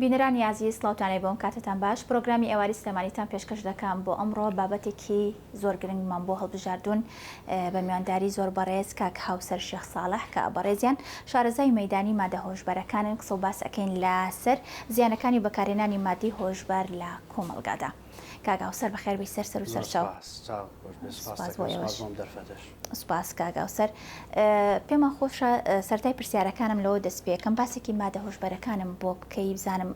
بینەرانی ئازیز سڵاوتان لێ بۆم کاتتان باش پرۆگرامی ئێواری سلێمانیتان پێشکەش دەکەم بۆ ئەمڕۆ بابەتێکی زۆر گرنگمان بۆ هەڵبژاردوون بە میوانداری زۆر بەڕێز کاک هاوسەر شێخ ساڵح کە بەڕێزیان شارەزای مەیدانی مادە هۆشبەرەکانن قسە و باس ئەکەین لەسەر زیانەکانی بەکارهێنانی مادەی هۆشبەر لە کۆمەڵگادا. کاک هاوسەر بەخێر بێی سەر سەر و زۆر سەرچاو. سپاس چاو خۆش بێ سپاس سپاس بۆ دەکەم سپاس ئێوەش. بۆ ئەم دەرفەتەش. سپاس کاک هاوسەر. پێمان خۆشە سەرەتای پرسیارەکانم لەوە دەست پێکەم باسێکی مادە هۆشبەرەکانم بۆ بکەی بزانم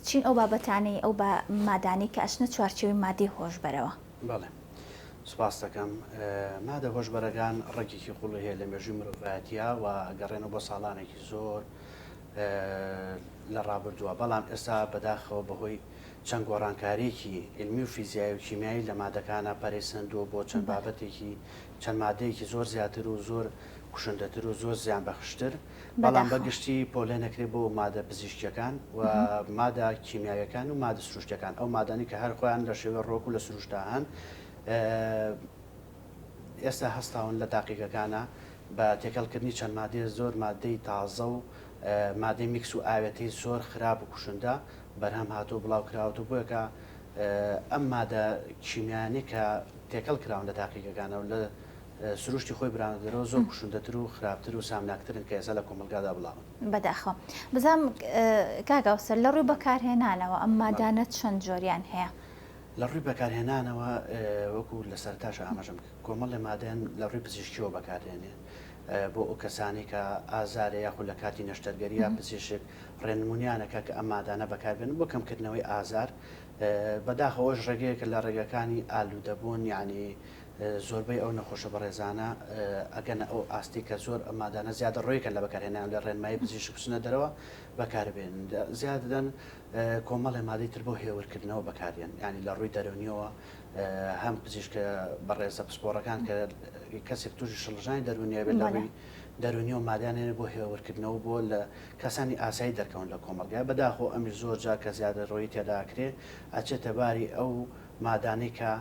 چین ئەو بابەتانەی ئەو با مادانەی کە ئەچنە چوارچێوەی مادەی هۆشبەرەوە؟ بەڵێ سپاست دەکەم. مادە هۆشبەرەکان ڕەگێکی قوڵی هەیە لە مێژووی مرۆڤایەتیا و ئەگەڕێنەوە بۆ ساڵانێکی زۆر لە ڕابردووە، بەڵام ئێستا بەداخەوە بەهۆی چەند گۆڕانکارییەکی عیلمی و فیزیایی و کیمیایی لە مادەکانا پەرەی سەندووە بۆ چەند بابەتێکی چەند مادەیەکی زۆر زیاتر و زۆر کوشندەتر و زۆر زیانبەخشتر، بەڵام بە بەداخەوە. گشتی پۆلێن ئەکرێ بۆ مادە پزیشکییەکان و مادە کیمیاوییەکان و مادە سروشتییەکان، ئەو مادانەی کە هەر خۆیان لە شێوەی ڕووەک و لە سروشتا هەن ئێستا هەستاون لە تاقیگەکانا بە تێکەڵ کردنی چەند مادەیە زۆر مادەی تازە و مادەی میکس و ئاوێتەی زۆر خراپ و کوشندە بەرهەم هاتووە و بڵاو کراوەتەوە بۆیە کە ئەم مادە کیمیایانەی کە تێکەڵ کراون لە تاقیگەکانا و لە سروشتی خۆی براونە دەرەوە زۆر کوشندەتر و خراپتر و سامناکترن کە ئێستا لە کۆمەڵگادا بڵاون. بەداخەوە. بزانم کاک ئەوسەر لە ڕووی بەکارهێنانەوە ئەم مادانە چەند جۆریان هەیە؟ لە ڕووی بەکارهێنانەوە وەکو لە سەرەتاشا ئاماژەم کرد کۆمەڵێ مادەیان لە ڕووی پزیشکیەوە بەکاردێنێ بۆ ئەو کەسانەی کە ئازارە یاخود لە کاتی نەشتەرگەریە پزیشک ڕێنمونیانەکە کە ئەم مادانە بەکاربێنن بۆ کەمکردنەوەی ئازار بەداخەوە ئەوەش ڕێگەیەکە لە ڕێگەکانی ئالوودەبوون یانی زۆربەی ئەو نەخۆشە بەڕێزانە ئەگەنە ئەو ئاستی کە زۆر ئەم مادانە زیادە ڕۆیکەن لە بەکارهێنان لە ڕێنمایی پزیشک بچنە دەرەوە بەکاربێنن زیادەن کۆمەڵێ مادەی تر بۆ هێورکردنەوە بەکاردێن یانی لە ڕووی دەروونیەوە هەم پزیشکە بەڕێزە پسپۆڕەکان کە کەسێک تووشی شڵەژانی دەروونیە بێت لە ڕووی دەروونیەوە مادەیان هێنێ بۆ هێورکردنەوە بۆ لە کەسانی ئاسایی دەرکەون لە کۆمەڵگای بەداخۆ ئەمیش زۆر جار کە زیادەڕۆیی تێدا ئەکرێ ئەچێتە باری ئەو مادانەی کە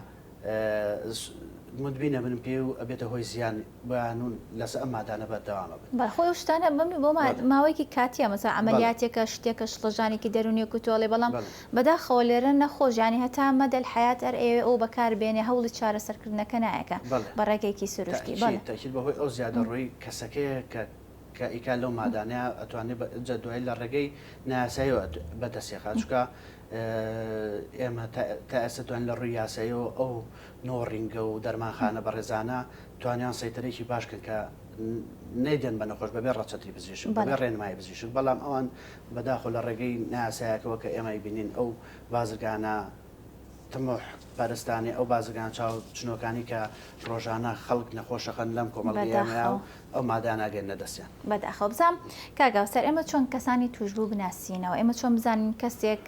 مدبی نەبن پێی و ئەبێتە هۆی زیان بۆیان و لەسەر ئەم مادانە بەردەوام ئەبن. بەڵێ خۆی ئەو شتانە بەم بۆ ماوەیەکی کاتیە مەسەلەن عەمەلیاتێکە شتێکە شڵەژانێکی دەرونیەک و تۆڵێ بەڵام بەداخەوە لێرە نەخۆش یانی هەتا مەدەل حەیات هەر ئەیەوێ ئەو بەکار بێنێ هەوڵی چارەسەرکردنەکە نایەکا بە ڕێگەیەکی سروشتی بەڵێ. تەئکید تەئکید بەهۆی ئەو زیادەڕۆیی کەسەکەیە کە کە ئیکا لەو مادانەیە ئەتوانێ بە جا دوایی لە ڕێگەی نایاساییەوە بەدەستی خات چونکە ئێمە تا ئێستا توانین لە ڕووی یاساییەوە ئەو نۆڕینگە و دەرمانخانە بەڕێزانە توانیان سەیتەرێکی باش کەن کە نەیدەن بە نەخۆش بەبێ ڕەچەتەی پزیشک بەبێ ڕێنمایی پزیشک بەڵام ئەوان بەداخۆ لە ڕێگەی نایاسایەکەوە کە ئێمە بینین ئەو بازرگانە تموح پەرستانەی ئەو بازرگان چاو چنۆکانی کە ڕۆژانە خەڵک نەخۆشەخەن لەم کۆمەڵگەیە بەداخەوە. و ئەو مادانە ئەگەنە دەستیان. بەداخەوە بزانم کاک هاوسەر ئێمە چۆن کەسانی توشبوو بناسینەوە ئێمە چۆن بزانین کەسێک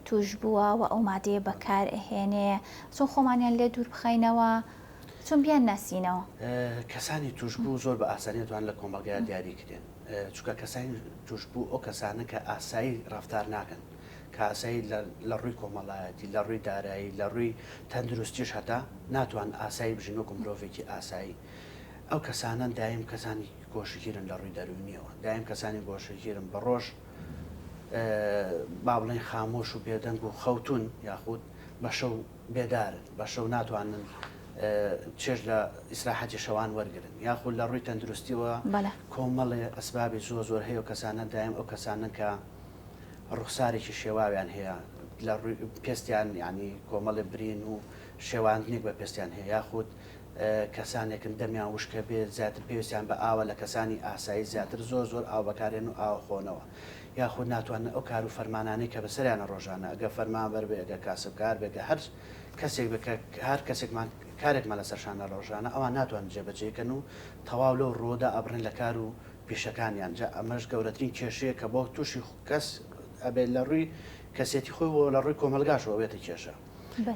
توشبووە و ئەو مادەیە بەکار ئەهێنێ چۆن خۆمانیان لێ دوور بخەینەوە چۆن بیان ناسینەوە؟ کەسانی توشبوو زۆر بە ئاسانی ئەتوان لە کۆمەڵگایا دیاری کرێن چونکە کەسانی توشبوو ئەو کەسانەن کە ئاسایی ڕەفتار ناکەن کە ئاسایی لە ڕووی کۆمەڵایەتی، لە ڕووی دارایی، لە ڕووی تەندروستیش هەتا ناتوانن ئاسایی بژین وەکو مرۆڤێکی ئاسایی. ئەو کەسانەن دایم کەسانی گۆشەگیرن لە ڕووی دەروونیەوە، دایم کەسانی گۆشەگیرن بە ڕۆژ با بڵێین خامۆش و بێدەنگ و خەوتوون یاخود بە شەو بێدارن، بە شەو ناتوانن چێژ لە ئیسراحەتی شەوان وەرگرن یاخود لە ڕووی تەندروستیەوە کۆمەڵێ ئەسبابی زۆر زۆر هەیە و کەسانە دایم ئەو کەسانەن کە ڕوخسارێکی شێواویان هەیە لە ڕووی پێستیان یانی کۆمەڵێ برین و شێواندنێک بە پێستیان هەیە یاخود کەسانێکن دەمیان وشکە بێ زیاتر پێویستیان بە ئاوە لە کەسانی ئاسایی زیاتر زۆر زۆر ئاو بەکارێن و ئاو خۆنەوە یاخود ناتوانن ئەو کار و فەرمانانەی کە بەسەریانە ڕۆژانە ئەگە فەرمانبەر بێ ئەگە کاسبکار بێ گە هەر کەسێک بێ کە هەر کەسێکمان کارێکمان لەسەر شانە ڕۆژانە ئەوان ناتوانن جێبەجێی کەن و تەواو لەو ڕووەدا ئەبڕێن لە کار و پیشەکانیان جا ئەمەش گەورەترین کێشەیە کە بۆ توشی کەس ئەبێت لە ڕووی کەسێتی خۆی و لە ڕووی کۆمەڵگاشەوە ئەبێتە کێشە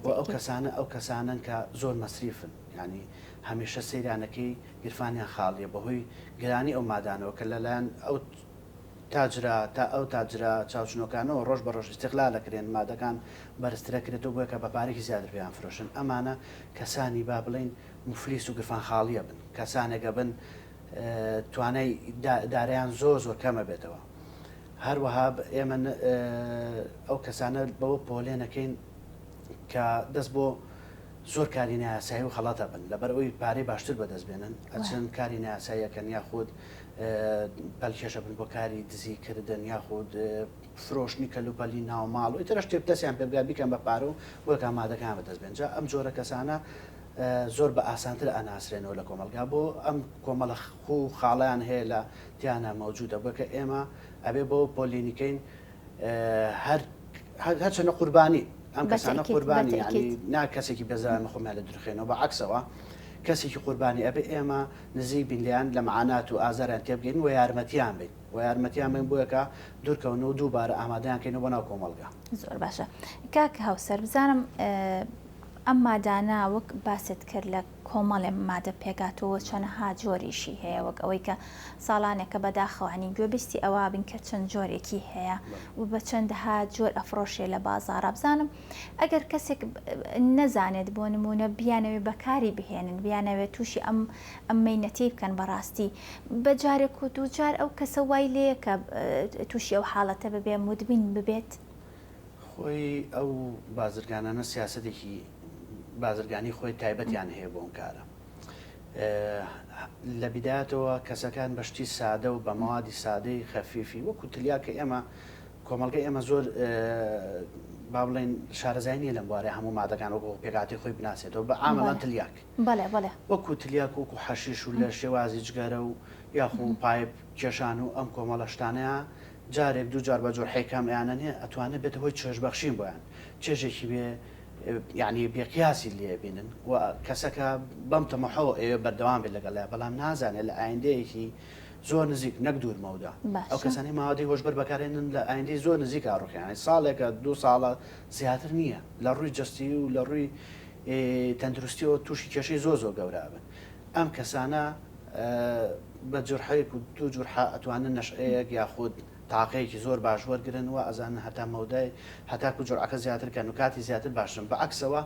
و ئەو کەسانە ئەو کەسانەن کە زۆر مەسریفن یانی هەمیشە سەیرانەکەی گیرفانیان خاڵیە بەهۆی گرانی ئەو مادانەوە کە لەلایەن ئەو تاجرا تا ئەو تاجرا چاوچنۆکانەوە ڕۆژ بە ڕۆژ ئیستغلال ئەکرێن مادەکان بەرزترەکرێتەوە بۆیە کە بە پارێکی زیاتر پێیان فرۆشن ئەمانە کەسانی با بڵێین موفلیس و گرفان خاڵیە بن کەسانێک ئەبن توانای دارایان زۆر زۆر کەم ئەبێتەوە. هەروەها ئێمە ئەو کەسانە بەوە پۆلێنەکەین کە دەست بۆ زۆر کاری نایاسایی و خەڵەتە بن لەبەر ئەوی پارەی باشتر بەدەست بێنن ئەچن کاری نایاساییەکەن یاخود پەلکێشە بن بۆ کاری دزی کردن یاخود فرۆشتنی کەلوپەلی ناوماڵ و ئیتر شتێک دەستیان پێ بگات بیکەن بە پارە و بۆیە مادەکان بەدەست بێن جا ئەم جۆرە کەسانە زۆر بە ئاسانتر ئەناسرێنەوە لە کۆمەڵگا بۆ ئەم کۆمەڵە خوو خاڵیان هەیە لە تیانە مەوجودە بۆ کە ئێمە ئەبێ بۆ پۆلینیکەین هەر هەرچەنە قوربانی ئەم کەسانە قوربانی ینی نا کەسێکی بێزارانە خۆمیان لە درخێنەوە بە عکسەوە کەسێکی قوربانی ئەبێ ئێمە نزیک بین لیان لە معانات و ئازاریان تێبگەین و یارمەتیان بین و یارمەتیان بین بۆیەکە دوورکەون و دووبارە ئامادەیان کەینەوە بۆ ناو کۆمەڵگا. زۆر باشە کاک هاوسەر بزانم ئەم مادانە وەک باست کرد لە کۆمەڵێ مادە پێکهاتووە چەنەها جۆریشی هەیە وەک ئەوەی کە ساڵانێکە بەداخەوە عنی گوێبیستی ئەوە بین کە چەند جۆرێکی هەیە و بە چەندەها جۆر ئەفرۆشێ لە بازاڕا بزانم ئەگەر کەسێک نەزانێت بۆ نمونە بیانەوێ بەکاری بهێنن بیانەوێت تووشی ئەم ئەم مەینەتی بکەن بەڕاستی بە جارێک و دووجار ئەو کەسە وای لێیە کە تووشی ئەو حاڵەتە ببێ مدمن ببێت. خۆی ئەو بازرگانانە سیاسەتێکی بازرگانی خۆی تایبەتیان هەیە بۆ ئەم کارە. لە بیدایەتەوە کەسەکان بە شتی سادە و بە مەوادی سادەی خەفیفی وەکو تلیاک کە ئێمە کۆمەڵگەی ئێمە زۆر با بڵێن شارەزای نییە لەم بوارە هەموو مادەکان وەکو پێکاتی خۆی بناسێتەوە بە عامەڵەن تلیاک وەکو تلیاک وەکو حەشیش و لە شێوازی جگەرە و یاخو پایپ کێشان و ئەم کۆمەڵە شتانەیە جارێک دووجار بە جورحەی کەم ئەیانە نیە ئەتوانێت بێتە هۆی چێژبەخشین بۆیان چێژێکی بێ یعنی بێقیاسی لێ بینن و کەسەکە بەم تەمەحەوە ئەوێ بەردەوام بێت لەگەڵیا بەڵام نازانێت لە ئایندەیەکی زۆر نزیک نەک دوور مەودا ئەو کەسانی ماوەدەی هۆشبەر بەکارێنن لە ئایندەی زۆر نزیک ڕوخیان ساڵێکە دو ساڵە زیاتر نییە لە ڕووی جستی و لە ڕووی تەندروستیەوە تووشی کێشەی زۆر زۆر گەورە بن ئەم کەسانە بە جورحەیەک و دوو جورحە ئەتوانن نەشئەیەک یاخود تاقەیەکی زۆر باش وەرگرن وا ئەزانن هەتا مەودای هەتاکو جورعەکە زیاتر کەن و کاتی زیاتر باشترن بە عەکسەوە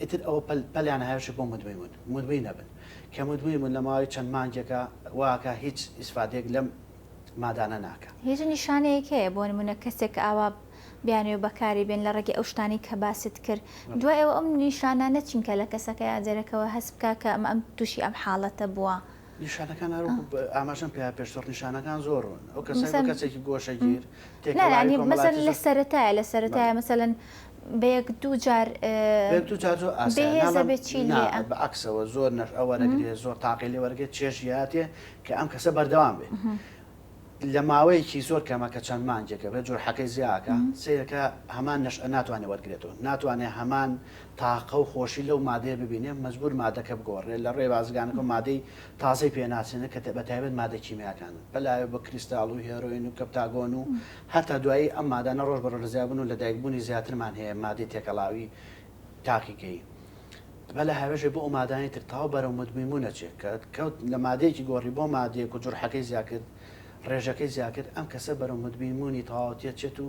ئیتر ئەوە پەل پەلیان هاوێشێ بۆ مدمین بوون مدمین نەبن کە مدمین بوون لە ماوەی چەند مانگێکا واکا هیچ ئیسفادەیەک لەم مادانە ناکا. هیچ نیشانەیەک هەیە بۆ نمونە کەسێک کە ئاوا بیانەوێ بەکاری بێن لە ڕێگەی ئەو شتانەی کە باست کرد دوای ئەوە ئەم نیشانانە چین کە لە کەسەکەیا دەرەکەوە هەست بکا کە ئەمە ئەم تووشی ئەم حاڵەتە بووە؟ نیشانەکان هەر وەکو ئاماژەم پێ پێشتر نیشانەکان زۆر ڕوون ئەو کەسە بە کەسێکی گۆشەگیر تێکەڵاوی کۆمەڵایەتی لە سەرەتایە لە سەرەتایە مەسەلەن بە یەک دوو جار بە یەک دوو جار زۆر ئاسایە بێهێزە بێ چی لێ بە عەکسەوە زۆر نەش ئەوەرەگرێ زۆر تاقی لێ وەرگێت چێژی هاتێ کە ئەم کەسە بەردەوام بێ لە ماوەیەکی زۆر کەمە کە چەند مانگێکە بێت جورحەکەی زیاکە سەیرەکە هەمان نەشئە ناتوانێت وەرگێتەوە ناتوانێت هەمان تاقە و خۆشی لەو مادەیە ببینێ مەجبور مادەکە بگۆڕێ لە ڕێ بازرگانەکە مادەی تازەی پێناسێنە کە بە تایبەت مادە کیمیاکانن بەلاوێ بە کریستاڵ و هێرۆین و کەپتاگۆن و هەتا دوایی ئەم مادانە ڕۆژ بە ڕۆژ لە زیابوون و لەدایکبوونی زیاترمان هەیە مادەی تێکەڵاوی تاقیگەیی بەلە هاوێژێ بۆ ئەو مادانەی تر تاو بەرەو مدمینبوون ئەچێ کە کەوت لە مادەیەکی گۆڕی بۆ مادەیەک و جورحەکەی زیا کرد ڕێژەکەی زیا کرد ئەم کەسە بەرەو مدمینبوونی تەواوەتی ئەچێت و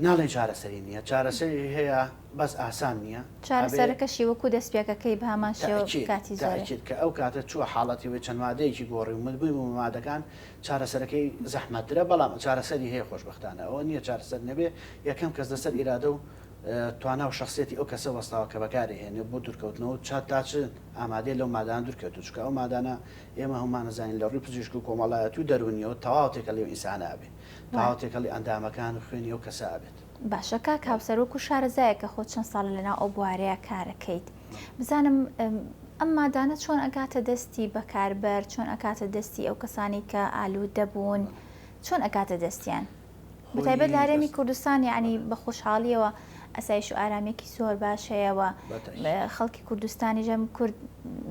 ناڵێن چارەسەری نییە چارەسەری هەیە بەس ئاسان نییە چارەسەرەکەشی وەکو دەستپێکەکەی بە هەمان شێوە کاتی زۆرە. تاکید کە ئەو کاتە چووە حاڵەتی وەی چەند مادەیەکی گۆڕی و مدبووی بوو بە مادەکان چارەسەرەکەی زەحمەتترە بەڵام چارەسەری هەیە خۆشبەختانە ئەوە نییە چارەسەر نەبێ یەکەم کەس لەسەر ئیرادە و توانا و شەخسیەتی ئەو کەسە وەستاوە کە بەکاری هێنێ بۆ دوورکەوتنەوە و تا چ ئامادەیە لەو مادانە دوورکەوێتەوە چونکە ئەو مادانە ئێمە هەموومان ئەزانین لە ڕووی پزیشک و کۆمەڵایەتی و دەروونیەوە تەواو تێکەڵی ئەو ئینسانە ئەبێ تەواو تێکەڵی ئەندامەکان و خوێنی ئەو کەسە ئەبێت. باشە کاک هاوسەر وەکو شارەزایەک کە خۆت چەند ساڵە لەناو ئەو بوارەیا کارەکەیت بزانم ئەم مادانە چۆن ئەگاتە دەستی بەکاربەر چۆن ئەکاتە دەستی ئەو کەسانەی کە ئالوودە بوون چۆن ئەگاتە دەستیان؟ بەتایبەت لە هەرێمی کوردستان یعنی بە خۆشحاڵیەوە ئاسایش و ئارامیەکی زۆر باش هەیە و خەڵکی کوردستانی ژەم کورد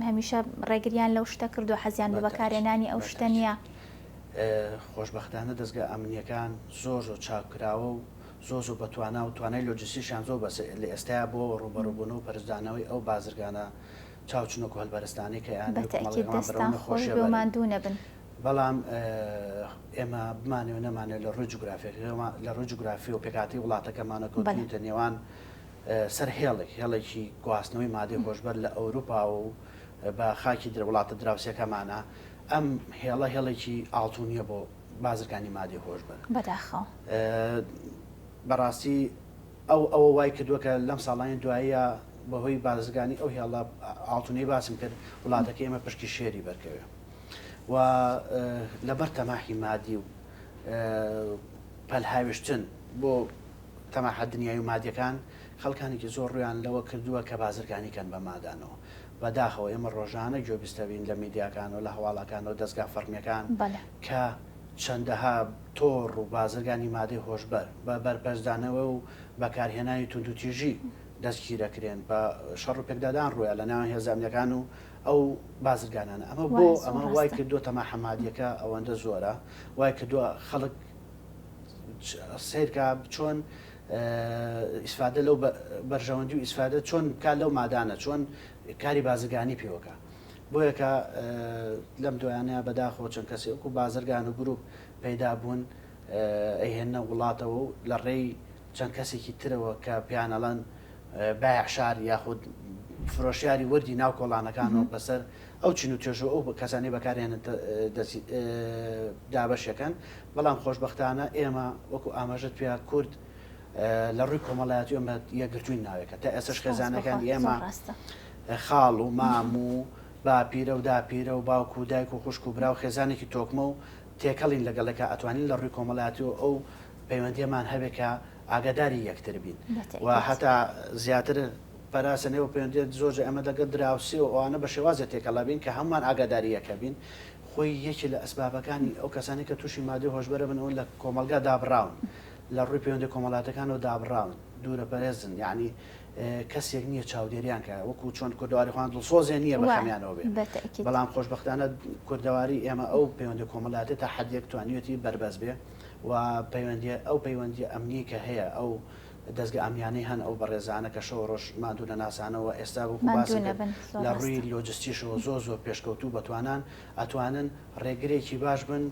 هەمیشە ڕێگریان لەو شتە کردو حەزیان بە بەکارێنانی ئەو شتە نییە. خۆشبەختانە دەزگا ئەمنیەکان زۆر زۆر چاککراوە و زۆر زۆر بەتوانا و توانای لۆجستیشیان زۆر بەس لە ئێستایا بۆ ڕووبەڕووبوونەوە و پەرچدانەوەی ئەو بازرگانە چاوچنۆک و هەلپەرستانەی کە ئەیانەوێت بەتەئکید کۆمەڵگەکەمان بەرەو دەستتان خۆش نەخۆشیە بێ و بەرن. ماندوو نەبن. بەڵام ئێمە بمانەوێ نەمانەوێ لە ڕووی جوگرافیەکەوە لە ڕووی جوگرافی و پێکهاتەی وڵاتەکەمانەوە کەوتووینەتە نێوان سەر هێڵێک، هێڵێکی گواستنەوەی مادەی هۆشبەر لە ئەوروپاوە و بە خاکی وڵاتە دراوسێکەمانە، ئەم هێڵە هێڵێکی ئاڵتونیە بۆ. بازرگانی مادەی هۆشبەر. بەداخەوە. بەڕاستی ئەو ئەوە وای کردووە کە لەم ساڵانی دواییە بەهۆی بازرگانی ئەو هێڵە ئاڵتونەی باسم کرد وڵاتەکەی ئێمە پشکی شێری بەرکەوێ و لەبەر تەماحی مادی و پەلهاویشتن بۆ تەماحە دنیای و مادیەکان خەڵکانێکی زۆر ڕویان لەوە کردووە کە بازرگانی کەن بە مادانەوە بەداخەوە ئێمە ڕۆژانە گوێبیستەبین لە میدیاکان و لە هەواڵەکان و دەزگا فەڕمیەکان کە چەندەها تۆڕ و بازرگانی مادەی هۆشبەر بە بەرپەرچدانەوە و بەکارهێنانی توندوتیژی دەستگیرەکرێن، بە شەڕ و پێکدادان ڕوویا لە نێوان هێزە ئەمنیەکان و ئەو بازرگانانە. ئەمە بۆ ئەمە وای کردووە تەماحە مادیەکە ئەوەندە زۆرە، وای کردووە خەڵک سەیرکا چۆن ئیسفادە لەو بەرژەوەندی و ئیسفادە چۆن بکات لەو مادانە، چۆن کاری بازرگانی پێوەکە. بۆیە کە لەم دوایانەیا بەداخەوە چەند کەسێک وەکو بازرگان و گروپ پەیدا بوون ئەیهێننە وڵاتەوە و لە ڕێی چەند کەسێکی ترەوە کە پێیان ئەڵێن بایع شار یاخود فرۆشیاری وردی ناو کۆڵانەکانەوە بەسەر ئەو چین و توێژ و ئەو کەسانی بەکارهێنن دابەشەکەن بەڵام خۆشبەختانە ئێمە وەکو ئاماژەت پێ کورد لە ڕووی کۆمەڵایەتی ئێمە یەکگرتووین ناوێکە تا ئێستاش خێزانەکانی ئێمە خاڵ و مام و باپیرە و داپیرە و باوک و دایک و خوشک و برا و خێزانێکی تۆکمە و تێکەڵین لەگەڵێکا ئەتوانین لە ڕووی کۆمەڵایەتی و ئەو پەیوەندیەمان هەبێ کە ئاگاداری یەکتر بین و هەتا زیاتر پەراسە نێو پەیوەندیە زۆر جار ئێمە لەگەڵ دراوسێ و ئەوانە بە شێوازێ تێکەڵ بین کە هەموومان ئاگاداری یەکە بین خۆی یەکێ لە ئەسبابەکانی ئەو کەسانی کە تووشی مادەی هۆشبەرە بن ئەوە لە کۆمەڵگا دابڕاون لە ڕووی پەیوەندی کۆمەڵاتەکانەوە دابڕاون دوورەپەرێزن یعنی کەسێک نییە چاودێریان کە وەکو چۆن کوردەواری خۆیان دڵسۆزێ نییە بە خەمیانەوە بێ بەڵام خۆشبەختانە کوردەواری ئێمە ئەو پەیوەندی کۆمەڵاتی تا حدێک توانیوێتی بەربەست بێ و پەیوەندی ئەو پەیوەندی ئەمنی کە هەیە ئەو دەستگە ئەمنیانەی هەن ئەو بەڕێزانە کە شەو ڕۆژ ماندوو نەناسانەوە ئێستا وەکو باسم کرد لە ڕووی لۆجستیشەوە زۆر زۆر پێشکەوتوو بەتوانان ئەتوانن ڕێگرێکی باش بن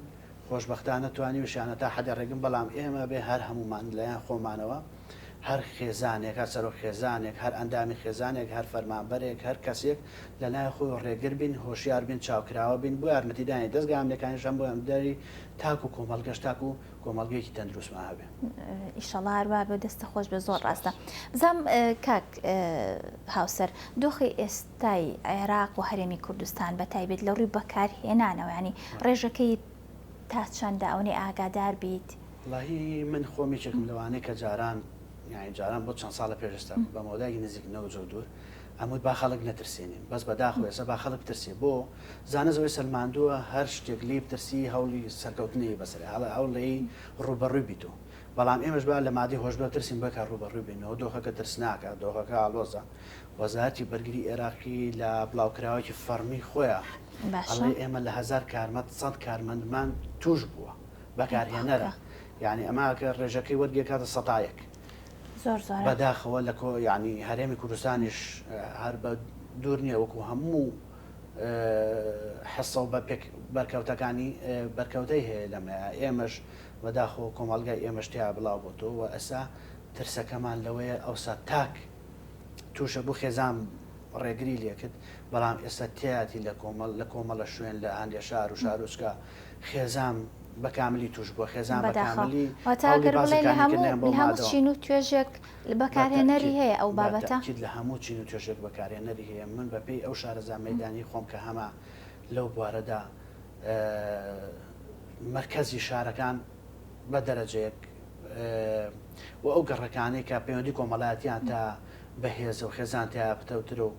خۆشبەختانە توانیوشیانە تا حەدێ ڕێگن بەڵام ئێمە بێ هەر هەموومان لەلایەن خۆمانەوە هەر خێزانێک هەر سەرۆک خێزانێک هەر ئەندامی خێزانێک هەر فەرمانبەرێک هەر کەسێک لەلای خۆی ڕێگر بین هۆشیار بین چاوکراوە بین بۆ یارمەتیدانی دەزگا ئەمنیەکانیش هەم بۆ یارمەتیدانی تاک و کۆمەڵگەش تاکو کۆمەڵگەیەکی تەندروستمان هەبێ. ئیشەڵا هەر وابێ و دەستت خۆش بێ زۆر ڕاستە. بزانم کاک هاوسەر دۆخی ئێستای عێراق و هەرێمی کوردستان بە تایبەت لە ڕووی بەکارهێنانەوە یانی ڕێژەکەی تا چەندە ئەونەی ئاگادار بیت؟ وەڵاهی من خۆم یەکێکم لەوانەی کە جاران یانی جاران بۆ چەند ساڵە پێش ئێستا بە مەودایەکی نزیک نەوەک زۆر دوور ئەموت با خەڵک نەترسێنین بەس بەداخەوە ئێستا با خەڵک بترسێ بۆ زانست ئەوەی سەلماندووە هەر شتێک لێی بترسی هەوڵی سەرکەوتنی بەسەرێ هەوڵی ڕووبەڕووی بیتەوە بەڵام ئێمەش با لە مادەی هۆشبەر بترسین بۆ کە ڕووبەڕووی بینەوە دۆخەکە ترسناکە دۆخەکە ئاڵۆزە وەزارەتی بەرگری ئێراقی لە بڵاوکراوەکی فەڕمی خۆیان ئەڵێ ئێمە لە هەزار کارمەند سەد کارمەندمان توش بووە بەکارهێنەرە یعنی ئەمە کە ڕێژەکەی وەرگێکاتە سەتایەک زۆر زۆر بەداخەوە لە کۆ یعنی هەرێمی کوردستانیش هەر بە دوور نییە وەکو هەموو حسە و بە پێک بەرکەوتەکانی بەرکەوتەی هەیە لەمەیە ئێمەش بەداخەوە کۆمەڵگای ئێمەش تیا بڵاو بۆتەوە و ئێستا ترسەکەمان لەوەیە ئەوسا تاک تووشە بوو خێزان ڕێگری لێکرد بەڵام ئێستا تیاتی لە کۆمەڵ لە کۆمەڵە شوێن لە هەندێ شار و شارۆچکە خێزان بە کاملی توش بووە خێزان بە کاملی واتە گەر بڵێ لە هەموو لە هەموو چین و توێژێک بەکارهێنەری هەیە ئەو بابەتە؟ تەئکید لە هەموو چین و توێژێک بەکارهێنەری هەیە من بە پێی ئەو شارەزا مەیدانی خۆم کە هەمە لەو بوارەدا مەرکەزی شارەکان بە دەرەجەیەک و ئەو گەڕەکانەی کە پەیوەندی کۆمەڵایەتیان تا بەهێزە و خێزان تیا پتەوترە و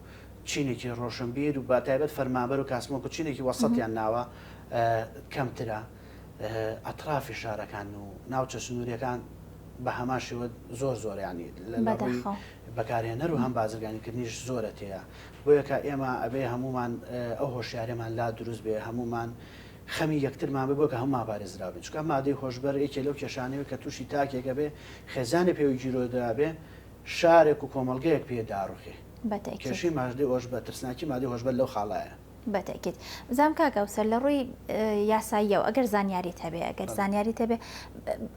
چینێکی ڕۆشنبیر و بە تایبەت فەرمانبەر و کاسمۆک و چینێکی وەسەتیان ناوە کەمترە ئەترافی شارەکان و ناوچە سنووریەکان بە هەمان شێوە زۆر زۆر ینی لە ڕووی بەکارهێنەر و هەم بازرگانیکردنیش زۆرە تێیە بۆیە کە ئێمە ئەبێ هەمومان ئەو هۆشیارێمان لا دروست بێ هەمومان خەمی یەکترمان بێ بۆ کە هەمومان پارێزراو بین چونکە مادەی هۆشبەر یەکێ لەو کێشانەیە کە تووشی تاکێکە بێ خێزانێ پێوەی گیرۆدرا بێ شارێک و کۆمەڵگەیەک پێ داڕوخێ کێشەی مادەی هۆشبەر ترسناکی مادەی هۆشبەر لەو خاڵایە. بە تەئکید. بزانم کاک ئەوسەر لە ڕووی یاساییەوە ئەگەر زانیاریت هەبێ ئەگەر زانیاریت هەبێ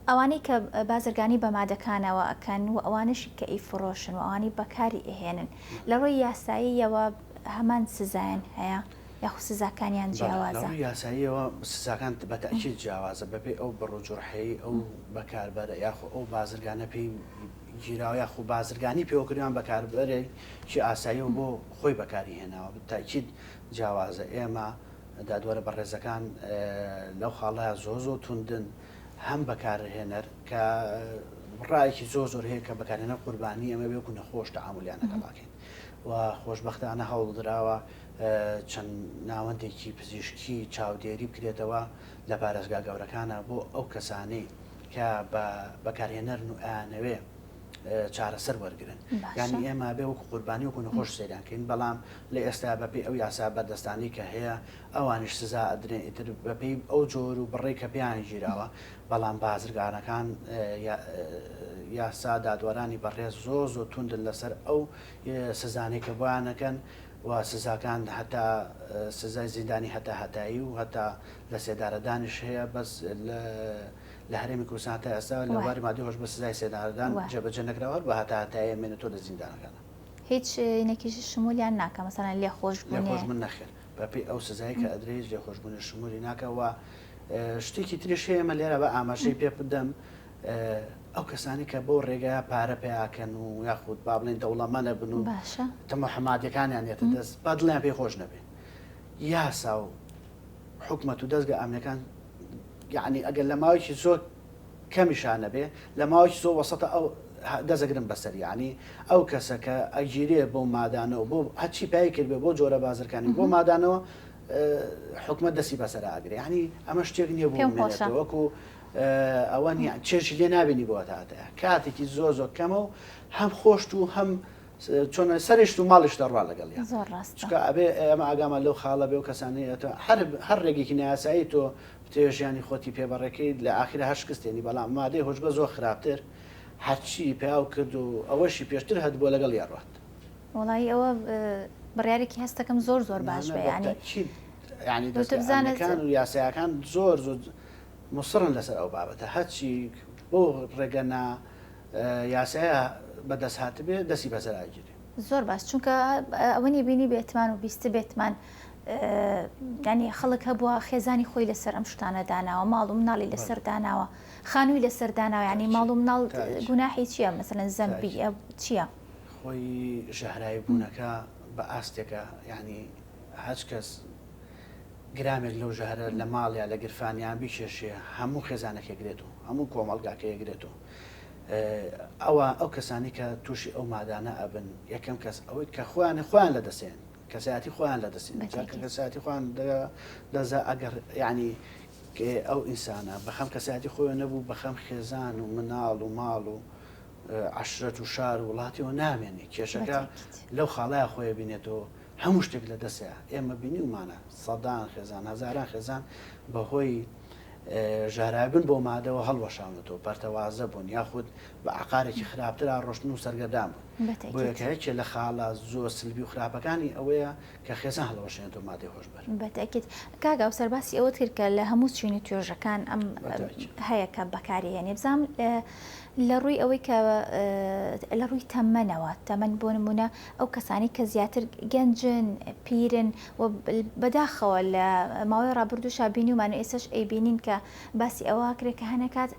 ئەوانەی کە بازرگانی بە مادەکانەوە ئەکەن و ئەوانەشی کە ئەیفرۆشن و ئەوانەی بەکاری ئەهێنن لە ڕووی یاساییەوە هەمان سزایان هەیە؟ یاخود سزاکانیان بەڵێ لە جیاوازە؟ ڕووی یاساییەوە سزاکان بە تەئکید جیاوازە بەپێی ئەو بڕ و جورحەی ئەو بەکاربەرە یاخۆ ئەو بازرگانە پێی گیراوە یاخۆ بازرگانی پێوە کردوە یان بەکاربەرێکی ئاسایی و بۆ خۆی بەکاری هێناوە بە تەئکید جیاوازە ئێمە دادوەرە بەڕێزەکان لەو خاڵەیا زۆر زۆر توندن هەم بەکارهێنەر کە ڕایەکی زۆر زۆر هەیە کە بەکارهێنەر قوربانی ئەمە بێ وەکو نەخۆش تەعامولیان لەگەڵ ئەکەین و خۆشبەختانە هەوڵدراوە چەند ناوەندێکی پزیشکی چاودێری بکرێتەوە لە پارێزگا گەورەکانە بۆ ئەو کەسانەی کە بە بەکارهێنەرن و ئەیانەوێ چارەسەر وەرگرن یانی ئێمە بێ وەکو قوربانی وەکو نەخۆش سەیریان کەین بەڵام لە ئێستا بەپێی ئەو یاسا بەردەستانەی کە هەیە ئەوانیش سزا ئەدرێن ئیتر بەپێی ئەو جۆر و بڕێک کە پێیان گیراوە بەڵام بازرگانەکان یاسا دادوەرانی بەڕێز زۆر زۆر توندن لەسەر ئەو سزانەی کە بۆیان ئەکەن و سزاکان هەتا سزای زیندانی هەتا هەتایی و هەتا لە سێدارەدانیش هەیە بەس لە هەرێمی کوردستان تا ئێستا لە بواری مادەی هۆشبەر سزای سێدارەدان جێبەجێ نەکراوە هەر بە هەتا هەتایی ئەمێنێتەوە لە زیندانەکانە. هیچ ینێکیش شمولیان ناکا مەسەلەن لێخۆشبوونێ؟ لێخۆشبوون نەخێر بەپێی ئەو سزای کە ئەدرێ هیچ لێخۆشبوونێ شمولی ناکا و شتێکی تریش هەیە ئێمە لێرە بە ئاماژەی پێ بدەم ئەو کەسانی کە بەو ڕێگایە پارە پەیاکەن و یاخود با بڵێن دەوڵەمەنە بن و باشە تەموحە مادیەکانیان یەتە دەست با دڵیان پێی خۆش نەبێ یاسا و حکومەت و دەزگا ئەمنیەکان یەعنی ئەگەر لە ماوەیەکی زۆر کەمیشا نەبێ لە ماوەیەکی زۆر وەسەتە ئەو دەزەگرن بەسەر یەعنی ئەو کەسە کە ئەگیرێ بۆ مادانەوە بۆ هەرچی پای کردبێ بۆ جۆرە بازرکانی بۆ مادانەوە حکومەت دەستی بەسەر ئاگرێ یەعنی ئەمە شتێک نییە بۆ پێم خۆشە وەکو ئەوە نیە چێژی لێ نابینی بۆ تاتە کاتێکی زۆر زۆر کەمە و هەم خۆشت و هەم چۆنە سەریشت و ماڵیش دەڕوا لەگەڵیا زۆر ڕاستە. چونکە ئەبێ ئێمە ئاگامان لەو خاڵە بێ و کەسانەی ئەتۆ هەر هەر ڕێگێکی نایاسایی تۆ بتەوێ ژیانی خۆتی پێ بەڕێکەی لە ئاخیرا هەر شکست دێنی بەڵام مادەی هۆشبەر زۆر خراپتر هەرچی پیاو کرد و ئەوەشی پێشتر هەتبووە لەگەڵیا ڕوات. وەڵایی ئەوە بڕیارێکی هەستەکەم زۆر زۆر باش نا نا بێ بە یانی تەئکید یانی تۆ دەزگا بزانە ئەمنیەکان و یاسایەکان زۆر زۆر موسڕن لەسەر ئەو بابەتە هەرچی بەو ڕێگە نا یاسایە بەدەست هاتبێ دەستی بەسەر ئەگیرێ. زۆر باش چونکە ئەوە نیە بینی بێتمان و بیست بێتمان یانی خەڵک هەبووە خێزانی خۆی لەسەر ئەم شتانە داناوە ماڵ و مناڵی لەسەر داناوە خانووی لەسەر داناوە ینی ماڵ و مناڵ گوناحی چییە مەسەلەن زەمبی چییە؟ خۆی ژەهراوی بوونەکە بە ئاستێکە یانی هەچ کەس گرامێک لەو ژەهرە لە ماڵ یا لە گرفانیان بیکێشێ هەموو خێزانەکەی گرێتەوە هەموو کۆمەڵگاکەی گرێتەوە ئەوە ئەو کەسانی کە تووشی ئەو مادانە ئەبن یەکەم کەس ئەوەی کە خۆیان خۆیان لە دەسێن کەسایەتی خۆیان لە دەسێن کە کەسایەتی خۆیان دەزا ئەگەر یعنی ئەو ئینسانە بەخەم کەسایەتی خۆی نەبوو بەخەم خێزان و مناڵ و ماڵ و عشرەت و شار و وڵاتیەوە نامێنێ کێشەکە لەو خاڵەیە خۆی بینێتەوە هەموو شتێک لە دەستە ئێمە بینیومانە سەدان خێزان هەزاران خێزان بەهۆی ژەهراویبوون بەو مادەوە هەڵوەشاونەتەوە، پەرتەوازە بوون، یاخود بە عەقارێکی خراپترا ڕۆشتن و سەرگەردان بوون. بۆیە کە یەکێ لە خاڵە زۆر سلبی و خراپەکانی ئەوەیە کە خێزان هەڵەوەشێنێتەوە مادەی هۆشبەر. بە تەئکید. کاک ئاوسەر باسی ئەوەت کرد کە لە هەموو چین و توێژەکان ئەم هەیە کە بەکاری هێنێ بزانم لە ڕووی ئەوەی کە لە ڕووی تەمەنەوە تەمەن بۆ نمونە ئەو کەسانی کە زیاتر گەنجن پیرن و بەداخەوە لە ماوەی ڕابردووشا بینیومان و ئێستاش ئەیبینین کە باسی ئەوە ئەکرێت کە هەنێ کات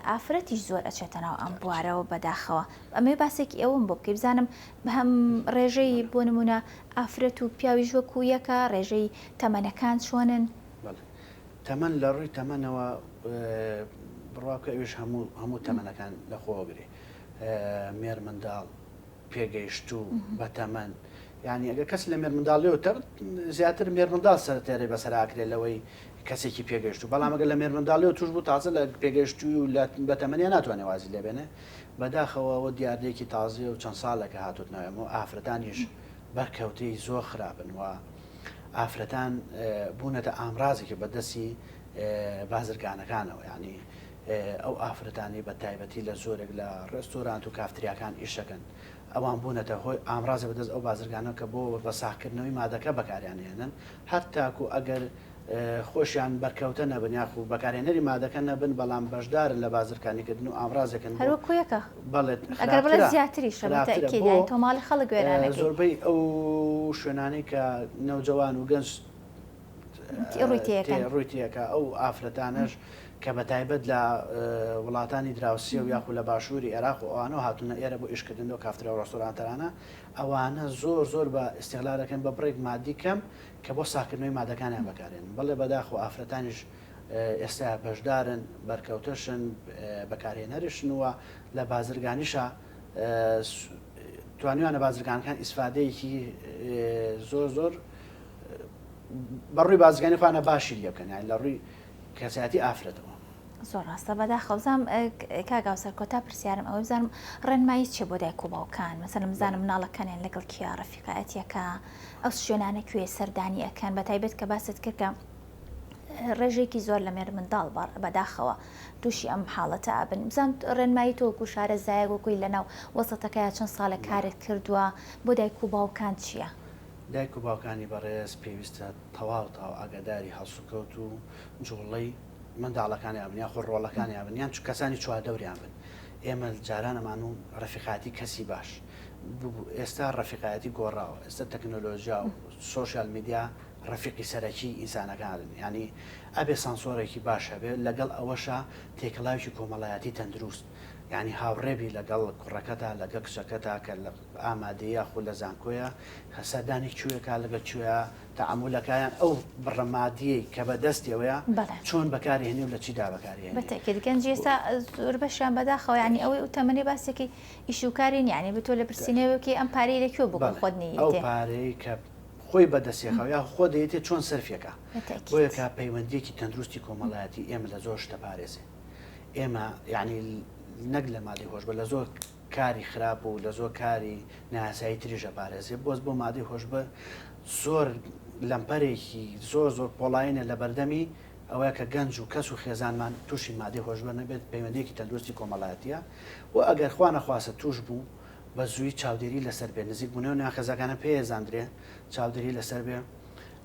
ئافرەتیش زۆر ئەچێتە ناو ئەم بوارەوە بەداخەوە ئەمەوێ باسێکی ئەوەم بۆ بکەی بزانم هەم ڕێژەی بۆ نمونە ئافرەت و پیاویش وەکو یەکە ڕێژەی تەمەنەکان چۆنن؟ بەڵێ تەمەن لە ڕووی تەمەنەوە بڕوا بکە ئەویش هەموو هەموو تەمەنەکان لە خۆگرێ مێرمنداڵ پێگەیشتوو بەتەمەن یانی ئەگەر کەس لە مێرمنداڵیەوە تە زیاتر مێرمنداڵ سەرتێرەی بەسەراکرێ لەوەی کەسێکی پێگەشتوو بەڵام ئەگەر لە مێرمنداڵیەوە توش بوو تازە لە پێگەشتووی و لە بەتەمەنیا ناتوانێ وازی لێبێنێ بەداخەوە ئەوە دیاردەیەکی تازەیە و چەند ساڵێکە هاتۆتە ناو ئێمە و ئافرەتانیش بەرکەوتەی زۆر خراپن و ئافرەتان بوونەتە ئامرازێکی بەدەستی بازرگانەکانەوە یعنی ئەو ئافرەتانەی بە تایبەتی لە زۆرێک لە ڕێستۆرانت و کافتریاکان ئیشەکەن ئەوان بوونەتە هۆی ئامرازە بەدەست ئەو بازرگانە کە بۆ بە ساغکردنەوەی مادەکە بەکاریان هێنن هەتاکو ئەگەر خۆشیان بەرکەوتە نەبن یاخو بەکارهێنەری مادەکە نەبن بەڵام بەشدارن لە بازرگانیکردن و ئامرازێکن هەر وەکو یەکە بەڵێ ئەگەر بڵێ زیاتریشە بە تەئکید یانی تۆ ماڵی خەڵک وێران ئەکەی. زۆربەی ئەو شوێنانەی کە نەوجەوان و گەنج. ڕووی تێکە ئەو ئافرەتانەش کە بە تایبەت لە وڵاتانی دراوسێ و یاخو لە باشووری عێراق و ئەوانەوە هاتوونە ئێرە بۆ ئیشکردن لەو کافتریا و ڕێستۆرانتەرانە ئەوانە زۆر زۆر بە ئیستغلال دەکەن بە بڕێک مادی کەم کە بۆ ساغکردنەوەی مادەکانیان بەکارێن بەڵێ بەداخەوە ئافرەتانیش ئێستا بەشدارن بەرکەوتەشن بەکارهێنەرشن و لە بازرگانیشا توانیویانە بازرگانەکان ئیسفادەیەکی زۆر زۆر بەڕووی بازرگانی خۆیانە باشی لێ بکەن یانی لە ڕووی کەسایەتی ئافرەتەوە. زۆر ڕاستە بەداخەوە بزانم کاک هاوسەر کۆتا پرسیارم ئەوەی بزانم ڕێنمایی چیە بۆ دایک و باوکان مەسەلەن بزانم مناڵەکانیان لەگەڵ کێ ڕەفیقایەتیەکە ئەو شوێنانە کوێ سەردانی ئەکەن بە تایبەت کە باست کرد کە ڕێژەیەکی زۆر لە مێرمنداڵ بەداخەوە تووشی ئەم حاڵەتە ئەبن بزانم ڕێنمایی تۆ وەکو شارەزایەک وەکوی لەناو وەسەتەکەیا چەند ساڵێک کارت کردووە بۆ دایک و باوکان چییە؟ دایک و باوکانی بەڕێز پێویستە تەواو تەواو ئاگاداری هەڵسوکەوت و جوڵەی منداڵەکانیان بن یاخۆ ڕۆڵەکانیان بن یان کەسانی چواردەوریان بن ئێمە جاران ئەمان و ڕەفیقایەتی کەسی باش ئێستا ڕەفیقایەتی گۆڕاوە ئێستا تەکنۆلۆژیا و سۆشیال میدیا ڕەفیقی سەرەکی ئینسانەکانن یانی ئەبێ سانسۆرێکی باش هەبێ لەگەڵ ئەوەشا تێکەڵاوێکی کۆمەڵایەتی تەندروست یانی هاوڕێ بی لەگەڵ کوڕەکەتا لەگەڵ کچەکەتا کە لە ئامادەیی یاخود لە زانکۆیە سەردانی کوێکا لەگەڵ کوێیا تەعامولەکا یان ئەو بڕە مادیەی کە بەدەستیەوەیە بەڵێ. چۆن بەکاری هێنێ و لە چیدا بەکاری هێنێ. بەتەئکید گەنجی ئێستا زۆربەشیان بەداخەوە یانی ئەوەی ئەو تەمەنەی باسێکی ئیش و کاری نیە یانی بتۆ لێپرسینەوە بکەی ئەم پارەی لە کوێ بوو کە بەڵێ خۆت ئەو نیتێ. پارەی کە خۆی بەدەستیەکا یاخود خۆ دەیەتێ چۆن سەرفیەکا بەتەئکید. بۆیە کە پەیوەندیەکی تەندروستی کۆمەڵایەتی ئێمە لە زۆر شتە پارێزێ ئێمە یانی نەک لە مادەی هۆشبەر لە زۆر کاری خراپ و لە زۆر کاری نایاسایی تریش ئەپارێزێ بۆس بۆ مادەی هۆشبەر زۆر لەمپەرێکی زۆر زۆر پۆڵاینە لە بەردەمی ئەوەیە کە گەنج و کەس و خێزانمان تووشی مادەی هۆشبەر نەبێت پەیوەندیەکی تەندروستی کۆمەڵایەتیە و ئەگەر خوا نەخواستە تووش بوو بە زووی چاودێری لەسەر بێ نزیک بوونەوە نێوان خێزاکانە پێ زاندرێ چاودێری لەسەر بێ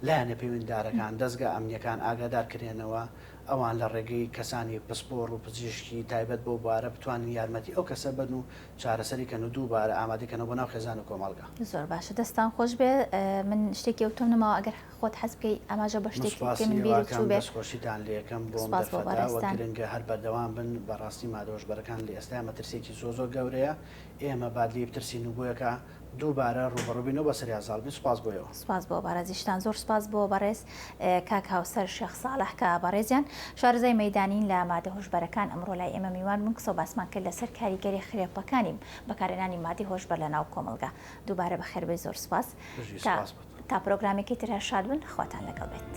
لایەنە پەیوەندیدارەکان دەزگا ئەمنیەکان ئاگادار کرێنەوە ئەوان لە ڕێگەی کەسانی پسپۆڕ و پزیشکی تایبەت بەو بوارە بتوانن یارمەتی ئەو کەسە بەن و چارەسەری کەن و دووبارە ئامادەی کەنەوە بۆ ناو خێزان و کۆمەڵگا. زۆر باشە دەستان خۆش بێ من شتێکی ئەوتۆم نەماوە ئەگەر خۆت حەز بکەی ئاماژە بە من شتێکی بکەی سوپاسی من بیرت ئێوەکەم چووبێ دەست خۆشیتان لێکەم بۆم سوپاس بۆ دەرفەتە وە بەڕێزتان. گرنگە هەر بەردەوام بن بەڕاستی مادە هۆشبەرەکان لە ئێستایا مەترسیەکی زۆر زۆر گەورەیە ئێمە باد لێی بترسین و بۆیەکە دووبارە ڕووبەڕوو بینەوە بەسەریا زاڵ بین سوپاس بۆ ئێوە. سوپاس بۆ بەڕێزیشتان. زۆر سوپاس بۆ بەڕێز کاک هاوسەر شێخ ساڵح کە بەڕێزیان شارەزای مەیدانین لە مادە هۆشبەرەکان ئەمڕۆ لای ئێمە میوان بوون قسەو باسمان کرد لەسەر کاریگەری خرێپەکانی بەکارهێنانی مادەی هۆشبەر لە ناو کۆمەڵگا دووبارە بەخێربێی زۆر سوپاس بژی تا سوپاس بۆ تۆ. تا پرۆگرامێکی تر هەر شاد بن خواتان لەگەڵ بێت.